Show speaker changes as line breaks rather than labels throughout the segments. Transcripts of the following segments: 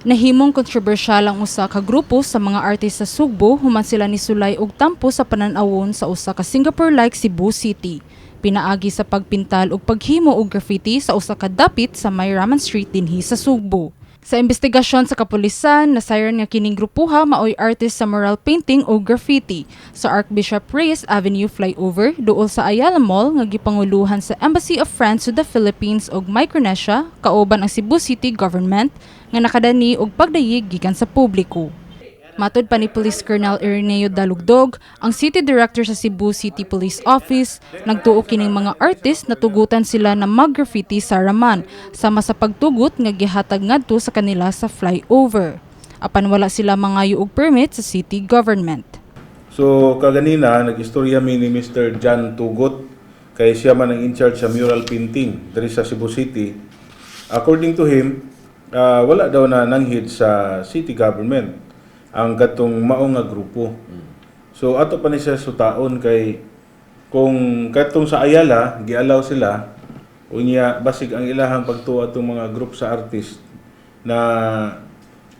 Nahimong kontrobersyal ang usa ka grupo sa mga artist sa Sugbo human sila nisulay og tampo sa panan-awon sa usa ka Singapore-like Cebu City. Pinaagi sa pagpintal og paghimo og graffiti sa usa ka dapit sa May Raman Street dinhi sa Sugbo. Sa investigasyon sa kapulisan, nasayran nga kining grupuha maoy artist sa mural painting o graffiti sa Archbishop Reyes Avenue flyover duol sa Ayala Mall nga gipanguluhan sa Embassy of France to the Philippines ug Micronesia kauban ang Cebu City Government nga nakadani og pagdayeg gikan sa publiko. Matod pa ni Police Colonel Ireneo Dalugdog, ang City Director sa Cebu City Police Office, nagtuo kining mga artist na tugutan sila na mag-graffiti sa Raman, sama sa pagtugot nga gihatag ngadto sa kanila sa flyover. Apan wala sila mangayo og permit sa city government.
So kaganina nag-istorya mi ni Mr. John Tugot kay siya man ang in charge sa mural painting diri sa Cebu City. According to him, wala daw na nanghid sa city government ang katong mao nga grupo. So ato pa ni siya sutaon kay kung katong sa Ayala gialaw sila, unya basig ang ilahang pagtuo atong mga group sa artist na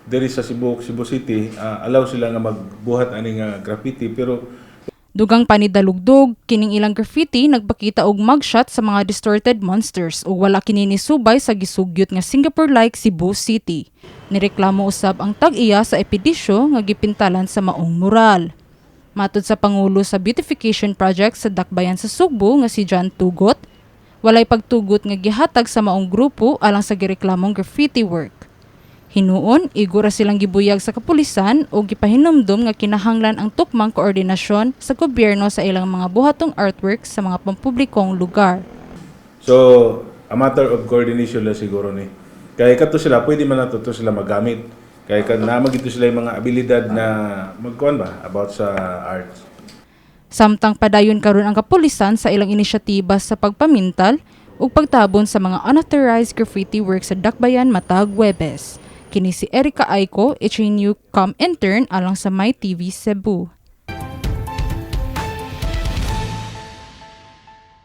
diri sa Cebu City, allow sila nga magbuhat ani nga graffiti, pero
Dugang pa ni Dalugdog, kining ilang graffiti nagpakita og mugshot sa mga distorted monsters ug wala kini nisubay sa gisugyot nga Singapore-like Cebu City. Nireklamo usab ang tag-iya sa episyo nga gipintalan sa maong mural. Matod sa pangulo sa beautification project sa Dakbayan sa Sugbo nga si John Tugot, walay pagtugot nga gihatag sa maong grupo alang sa gireklamong graffiti work. Hinuon, igo ra silang gibuyag sa kapulisan o gipahinumdum nga kinahanglan ang tukmang koordinasyon sa gobyerno sa ilang mga buhatong artwork sa mga pampublikong lugar.
So a matter of coordination lang siguro ni. Kay kato sila, pwede man nato to sila magamit. Kay kan naa man gito sila yung mga abilidad na magkuan ba about sa arts.
Samtang padayon karon ang kapulisan sa ilang inisyatiba sa pagpamintal ug pagtabon sa mga unauthorized graffiti work sa Dakbayan matag Webes. Kini si Erika Aiko, HNU Com intern alang sa My TV Cebu.